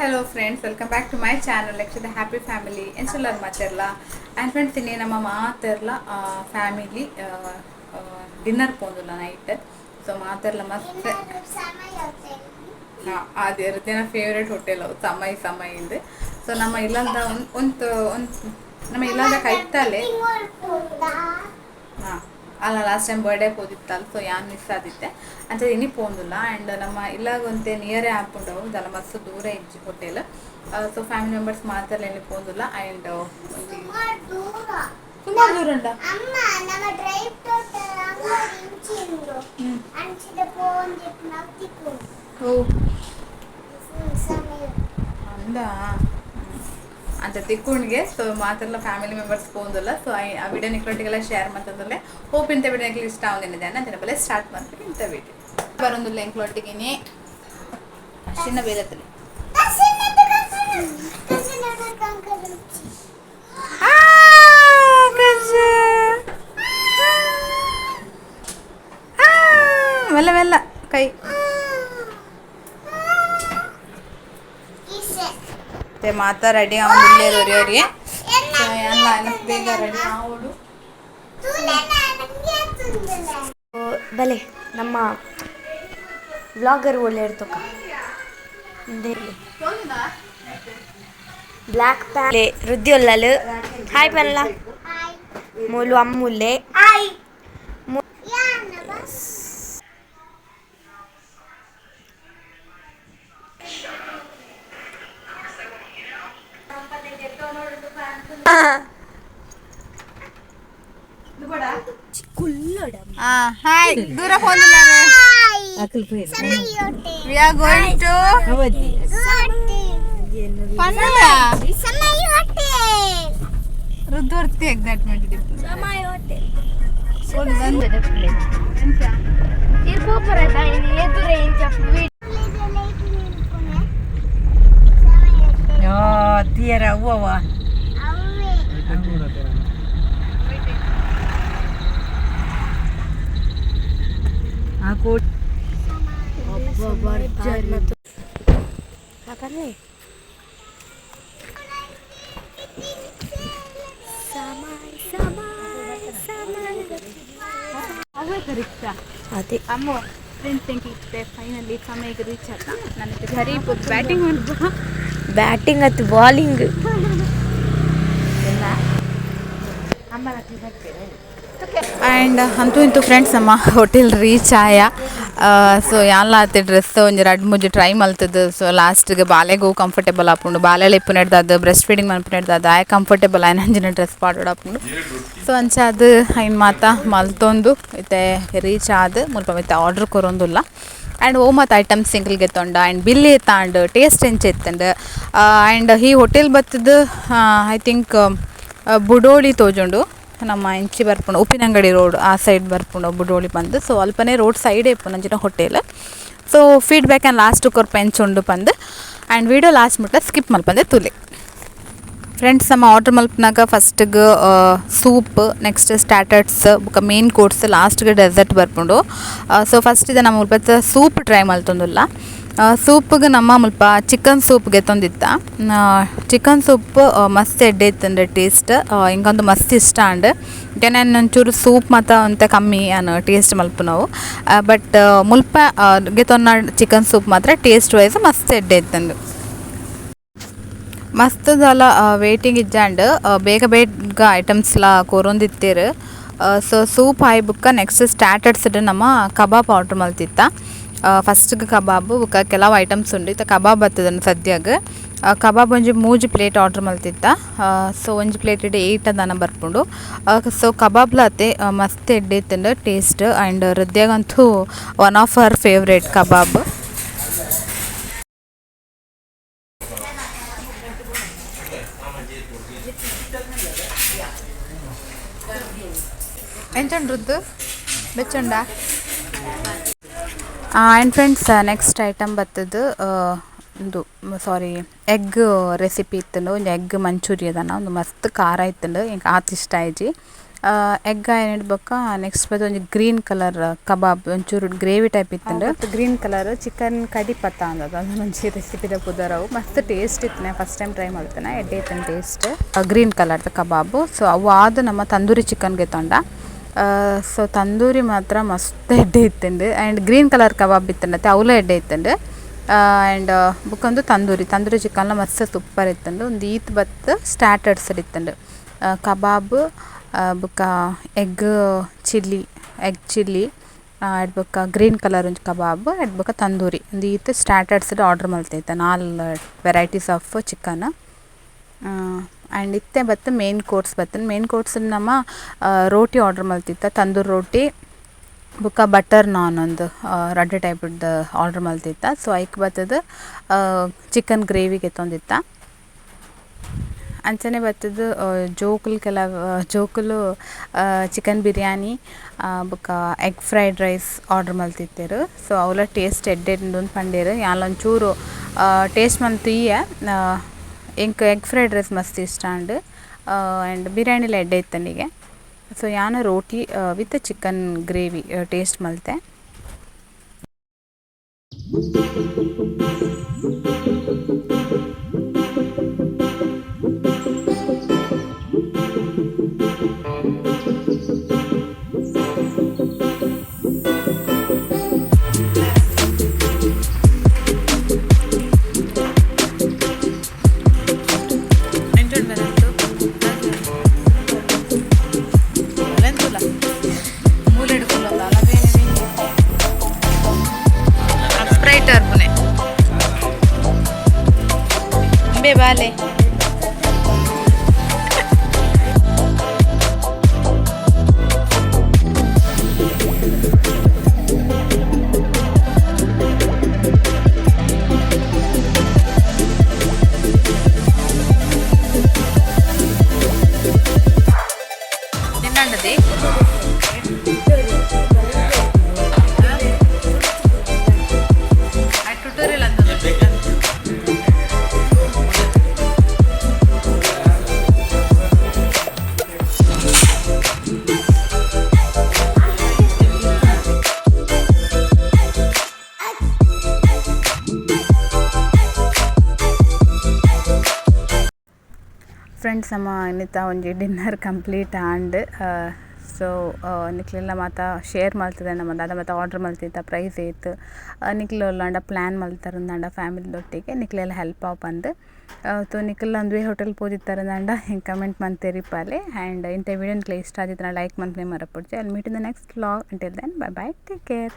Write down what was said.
Hello friends, welcome back to my channel Lakshada happy family ಎಂಚುಲ್ಲರ್ ಮಾತೆರ್ಲ. And friends, ಇನ್ನೇ ನಮ್ಮ ಮಾತೆರ್ಲ family dinner ಪೋಂದುಲ್ಲ night. So ಮಾತೆರ್ಲ ಮಸ್ತ್ ಅದೇ ಹೃದಯನ ಫೇವ್ರೇಟ್ ಹೋಟೆಲ್ ಅವು ಸಮಯ ಸಮಯ ಇಂದು. ಸೊ ನಮ್ಮ ಇಲ್ಲದ ಒಂದು ಒಂದು ನಮ್ಮ ಇಲ್ಲದ ಕೈತಾಲೆ ಹಾಂ ಅಲ್ಲ last time birthday ಪೋದಿತ್ತಲ್ಲ, so ಯಾನ್ ಮಿಸ್ ಆದಿತ್ತೆ ಅಂಚ ಇನಿ ಪೋಂದುಲ್ಲ. ಆ್ಯಂಡ್ ನಮ್ಮ ಇಲ್ಲಾಗೊಂತೆ ನಿಯರೇ ಆಪುಂಡು, ದಲ ಮಸ್ತ್ ದೂರ ಇಜ್ಜಿ hotel. So family members ಮಾತ್ರ ಎಲ್ಲಿ ಪೋಂದುಲ್ಲ. ಆ್ಯಂಡ್ ಸುಮಾರು ದೂರ ಉಂಟಾ? ಓ ಅಂದ ಅಂತ ತಿಕ್ಕೊಂಡಿಗೆ. ಸೊ ಮಾತೆಲ್ಲ ಫ್ಯಾಮಿಲಿ ಮೆಂಬರ್ಸ್ ಪೋಂದುಲ್ಲ. ಸೊ ಆ ವಿಡಿಯೋ ನಿಕ್ಲೊಟ್ಟಿಗೆಲ್ಲ ಶೇರ್ ಮಾಡ್ತದಲ್ಲೇ. ಹೋಪ್ ಇಂಥ ವಿಡಿಯೋ ನಿಕ್ಲು ಇಷ್ಟ ಆಗಿದೆ ಅಂತ ಬಲೆ ಸ್ಟಾರ್ಟ್ ಮಾಡ್ತೀವಿ ಇಂಥ ವಿಡಿಯೋ ಬರೋದಿಲ್ಲ ಎಂಕ್ಲೊಟ್ಟಿಗೆ ಚಿನ್ನ ಬೇಲತ್ತಲ್ಲಿ. ಮೆಲ್ಲ ಮೆಲ್ಲ ಕೈ ಮಾತಾ ರೆಡಿ ಅವನು ಒರಿ ಎಲ್ಲ ಬೇಗ ರೆಡಿ ಆವಡು. ಬಲೆ ನಮ್ಮ ವ್ಲಾಗರ್ ಒಳ್ಳೆ ಇರ್ತಕ್ಕ ಬ್ಲ್ಯಾಕ್ ಪ್ಯಾನ್ ವೃದ್ಧಿ ಒಲ್ಲಲು ಹಾಯ್ ಪಲ್ಲ ಮೂಲು ಅಮ್ಮುಲ್ಲೆ. ಹಾಯ್ ದೂರ ಹೋಗಿದ್ದಾರೆ. We are going to ಪನ್ನಡ ರುದ್ವರ್ತಿ excitement ತೀರ ಅವ್ವ ಅದೇ ಅಮ್ಮ ಫ್ರೆಂಡ್ಸ್ ಇತ್ತೆ ಫೈನಲಿ ಸಮಯಕ್ಕೆ ರೀಚ್ ಆತ. ನನ್ನ ಗರೀಬ್ ಬ್ಯಾಟಿಂಗ್ ಬ್ಯಾಟಿಂಗ್ ಅತ್ತು ಬಾಲಿಂಗ್. ಆ್ಯಂಡ್ ಅಂತೂ ಇಂತೂ ಫ್ರೆಂಡ್ಸ್ ನಮ್ಮ ಹೋಟೆಲ್ ರೀಚ್ ಆಯ. ಸೊ ಯಾನ್ಲ ಆತೆ ಡ್ರೆಸ್ ಒಂಜಿ ರಡ್ಡ್ ಮೂಜಿ ಟ್ರೈ ಮಲ್ತದ್ದು. ಸೊ ಲಾಸ್ಟ್ಗೆ ಬಾಲೆಗೂ ಕಂಫರ್ಟೇಬಲ್ ಆಪುಂಡು, ಬಾಲೆಲ ಇಪ್ಪುನೆಡ್ದಾದ್ ಬ್ರೆಸ್ಟ್ ಫೀಡಿಂಗ್ ಮಲ್ಪುನೆಡ್ದಾದ್ ಆಯ್ ಕಂಫರ್ಟೇಬಲ್ ಆಯ್ನ ಅಂಚಿನ ಡ್ರೆಸ್ ಪಾಡೋಡು ಆಪುಂಡು. ಸೊ ಅಂಚ ಅದು ಐನ್ ಮಾತ ಮಲ್ತೊಂದು ಇತ್ತೆ ರೀಚ್ ಆದ್ ಮುಲ್ಪ ಮಿತ್ತ ಆರ್ಡ್ರ್ ಕೊರೊಂದುಲ್ಲ. ಆ್ಯಂಡ್ ಓ ಮಾತ ಐಟಮ್ಸ್ ಸಿಂಗಲ್ ಗೆತ್ತೊಂಡ ಆ್ಯಂಡ್ ಬಿಲ್ ಏತಾಂಡ್ ಟೇಸ್ಟ್ ಎಂಚ ಇತ್ತಂಡ್. ಆ್ಯಂಡ್ ಈ ಹೋಟೆಲ್ ಬತ್ತದ I think ಬುಡೋಳಿ ತೋಜುಂಡು, ನಮ್ಮ ಇಂಚಿ ಬರ್ಪುಂಡು ಉಪ್ಪಿನಂಗಡಿ ರೋಡ್ ಆ ಸೈಡ್ ಬರ್ಪುಂಡು ಬುಡೋಳಿ ಬಂದು. ಸೊ ಅಲ್ಪನೆ ರೋಡ್ ಸೈಡ್ ಇಪ್ಪುನಂಚಿನ hotel. So feedback and last ಕೊರ್ಪ ಎಂಚ ಉಂಡು ಪಂದ್. And video last ಮುಟ್ಟ ಸ್ಕಿಪ್ ಮಲ್ಪಂದೆ ತುಲೆ. ಫ್ರೆಂಡ್ಸ್ ನಮ್ಮ ಆರ್ಡ್ರ್ ಮಲ್ಪನಾಗ ಫಸ್ಟ್ಗೆ soup, next starters, ಬೊಕ ಮೇನ್ ಕೋರ್ಸ್, ಲಾಸ್ಟ್ಗೆ ಡೆಸರ್ಟ್ ಬರ್ಪುಂಡು. ಸೊ ಫಸ್ಟ್ ಇದೆ ನಮ್ಮ ಮುಲ್ಪ ಸೂಪ್ ಟ್ರೈ ಮಲ್ತೊಂದುಲ್ಲ. ಸೂಪ್ಗೆ ನಮ್ಮ ಮುಲ್ಪ ಚಿಕನ್ ಸೂಪ್ ಗೆತ್ತೊಂದಿತ್ತ. ಚಿಕನ್ ಸೂಪ್ ಮಸ್ತ್ ಎಡ್ಡೆ ಇತ್ತಂದ್ರೆ ಟೇಸ್ಟ್, ಇಂಕೊಂದು ಮಸ್ತ್ ಇಷ್ಟ ಅಂಡ್. ನಾನು ಒಂಚೂರು ಸೂಪ್ ಮಾತ ಒಂತೆ ಕಮ್ಮಿ ಅನ್ ಟೇಸ್ಟ್ ಮಲ್ಪುನವು. ಬಟ್ ಮುಲ್ಪ ಗೆತ್ತೊನ್ನ ಚಿಕನ್ ಸೂಪ್ ಮಾತ್ರ ಟೇಸ್ಟ್ ವೈಸ್ ಮಸ್ತ್ ಎಡ್ಡೆ ಇತ್ತಂಡು. ಮಸ್ತ್ ದಾಲ ವೇಟಿಂಗ್ ಇಜ್ಜಾಂಡ್, ಬೇಗ ಬೇಗ ಐಟಮ್ಸ್ಲ ಕೊರೊಂದಿತ್ತೆರ್. ಸೊ ಸೂಪ್ ಆಯಿ ಬುಕ್ಕ ನೆಕ್ಸ್ಟ್ ಸ್ಟಾರ್ಟರ್ಸ್ ನಮ್ಮ ಕಬಾಬ್ ಆರ್ಡರ್ ಮಲ್ತಿತ್ತ. ಫಸ್ಟ್ಗೆ ಕಬಾಬ್ ಬೊಕ್ಕ ಕೆಲವು ಐಟಮ್ಸ್ ಉಂಡು. ಇತ್ತ ಕಬಾಬ್ ಬತ್ತದನ್ನು ಸದ್ಯಗ್. ಕಬಾಬ್ ಒಂಜಿ ಮೂಜಿ ಪ್ಲೇಟ್ ಆರ್ಡರ್ ಮಲ್ತಿತ್ತ. ಸೊ ಒಂಜಿ ಪ್ಲೇಟ್ 8 ದಾನ ಬರ್ಪುಂಡು. ಸೊ ಕಬಾಬ್ಲ ಅತೆ ಮಸ್ತ್ ಎಡ್ಡೆ ಇತ್ತುಂಡು ಟೇಸ್ಟ್. ಆ್ಯಂಡ್ ಹೃದಯಗಂತೂ one of her favourite kebab. ಎಂಚುಂಡು ರುದ್ದು ಬೆಚ್ಚುಂಡ? And friends next item ಬತ್ತದು ಉಂದು ಸಾರಿ ಎಗ್ ರೆಸಿಪಿ ಇತ್ತುಂಡು. ಒಂಜಿ ಎಗ್ ಮಂಚೂರಿ ಅದನ್ನ ಒಂದು ಮಸ್ತ್ ಖಾರ ಇತ್ತುಂಡು, ಎಂಕ್ ಆತ್ ಇಷ್ಟ ಆಯ್ಜಿ. ಎಗ್ ಆಯಿನೆಡ್ ಬೊಕ್ಕ ನೆಕ್ಸ್ಟ್ ಬತ್ತ್ ಒಂಜಿ ಗ್ರೀನ್ ಕಲರ್ ಕಬಾಬ್ ಒಂಚೂರು ಗ್ರೇವಿ ಟೈಪ್ ಇತ್ತುಂಡು. ಗ್ರೀನ್ ಕಲರ್ ಚಿಕನ್ ಕಡಿ ಪತ್ತ ಅಂದ್ ಒಂಜಿ ರೆಸಿಪಿದ ಪುದರ್ ಅವು. ಮಸ್ತ್ ಟೇಸ್ಟ್ ಇತ್ತಿನ ಫಸ್ಟ್ ಟೈಮ್ ಟ್ರೈ ಮಲ್ತುನ ಎಡ್ಡೆ ಇತ್ತಿನ ಟೇಸ್ಟ್. ಗ್ರೀನ್ ಕಲರ್ ದ ಕಬಾಬ್. ಸೊ ಅವು ಆದ್ ನಮ ತಂದೂರಿ ಚಿಕನ್ ಗೆತೊಂಡ. ಸೊ ತಂದೂರಿ ಮಾತ್ರ ಮಸ್ತ್ ಎಡ್ಡೆ ಇತ್ತುಂಡು. ಆ್ಯಂಡ್ ಗ್ರೀನ್ ಕಲರ್ ಕಬಾಬ್ ಇತ್ತುಂಡತೆ ಅವ್ಲ ಎಡ್ಡೆ ಇತ್ತುಂಡು. ಆ್ಯಂಡ್ ಬೊಕ ತಂದೂರಿ ತಂದೂರಿ ಚಿಕನ್ ಲ ಮಸ್ತ್ ಸೂಪರ್ ಇತ್ತುಂಡು. ಉಂದು ಈತ್ ಬತ್ತ್ ಸ್ಟಾರ್ಟರ್ಸ್ ಇತ್ತುಂಡು. ಕಬಾಬ್ ಬೊಕ ಎಗ್ ಚಿಲ್ಲಿ ಎಗ್ ಚಿಲ್ಲಿ ಐಡ್ ಬೊಕ ಗ್ರೀನ್ ಕಲರ್ ಒಂಜಿ ಕಬಾಬ್ ಐಡ್ ಬೊಕ ತಂದೂರಿ. ಉಂದು ಈತ್ ಸ್ಟಾರ್ಟರ್ಸ್ ಆರ್ಡರ್ ಮಲ್ತಿತ್ತ ನಾಲ್ ವೆರೈಟೀಸ್ ಆಫ್ ಚಿಕನ್. ಆ್ಯಂಡ್ ಇತ್ತೆ ಬತ್ತ್ ಮೇನ್ ಕೋರ್ಸ್ ಬತ್ತ್ಂಡ್. ಮೇನ್ ಕೋರ್ಸ್ ನಮ ರೋಟಿ ಆರ್ಡರ್ ಮಲ್ತಿತ್ತ ತಂದೂರಿ ರೋಟಿ ಬೊಕ ಬಟರ್ ನಾನ್ ಒಂದು ರಡ್ಡ್ ಟೈಪ್ ದ ಆರ್ಡರ್ ಮಲ್ತಿತ್ತ. ಸೊ ಐಕ್ ಬತ್ತುದು ಚಿಕನ್ ಗ್ರೇವಿ ಗೆತೊಂದಿತ್ತ. ಅಂಚನೆ ಬತ್ತುದು ಜೋಕುಲು ಕೆಲ ಜೋಕುಲು ಚಿಕನ್ ಬಿರಿಯಾನಿ ಬೊಕ ಎಗ್ ಫ್ರೈಡ್ ರೈಸ್ ಆರ್ಡರ್ ಮಲ್ತಿತ್ತೆರ್. ಸೊ ಅವ್ಲ ಟೇಸ್ಟ್ ಎಡ್ಡೆ ಉಂಡು ಪಂಡೆರ್. ಯಾನ್ಲ ಒಂಚೂರು ಟೇಸ್ಟ್ ಮಂತ್ ಎಂಕ್ ಎಗ್ ಫ್ರೈಡ್ ರೈಸ್ ಮಸ್ತ್ ಇಷ್ಟ ಆಂಡ್. ಆ್ಯಂಡ್ ಬಿರಿಯಾನಿಲ ಎಡ್ಡೆ ಇತ್ತುಂಡಿಗೆ. ಸೊ ಯಾನ್ roti with chicken gravy taste ಮಲ್ತೆ. ಬಾಲೆ ತಿನ್ನಂಡದಿ ಟ್ಯುಟೋರಿಯಲ್ ಅಂತ. ಫ್ರೆಂಡ್ಸ್, ನಮ ಇನ್ನಿತ ಒಂಜಿ ಡಿನ್ನರ್ ಕಂಪ್ಲೀಟ್ ಆಂಡ್. ಸೊ ನಿಕ್ಲೆಲ್ಲ ಮಾತ ಶೇರ್ ಮಲ್ತುದೆ ನಮ ದಾದ ಮಾತ ಆರ್ಡರ್ ಮಲ್ತಿತ್ತ, ಪ್ರೈಸ್ ಏತ್, ನಿಕ್ಲ್ ಓಲಾಂಡ ಪ್ಲ್ಯಾನ್ ಮಲ್ತರಂದಾಂಡ ಫ್ಯಾಮಿಲಿ ದೊಟ್ಟಿಗೆ ನಿಕ್ಲೆಲ್ಲ ಹೆಲ್ಪ್ ಆವು ಪಂದ್. ಸೊ ನಿಕುಲ್ ಅಂದುವೆ ಹೋಟೆಲ್ ಪೋದಿತ್ತರಂದಾಂಡ ಹಿಂಗೆ ಕಮೆಂಟ್ ಮಂತ್ ತೆರಿಪಾಲೆ. ಆ್ಯಂಡ್ ಇಂಥ ವಿಡಿಯೋ ನಿಕ್ಲೆ ಇಷ್ಟ ಆದಿತ್ತಂಡ like ಮನ್ಪುನೆ ಮರಪೊಡ್ಚಿ. I'll meet in the next vlog. Until then, bye bye, take care.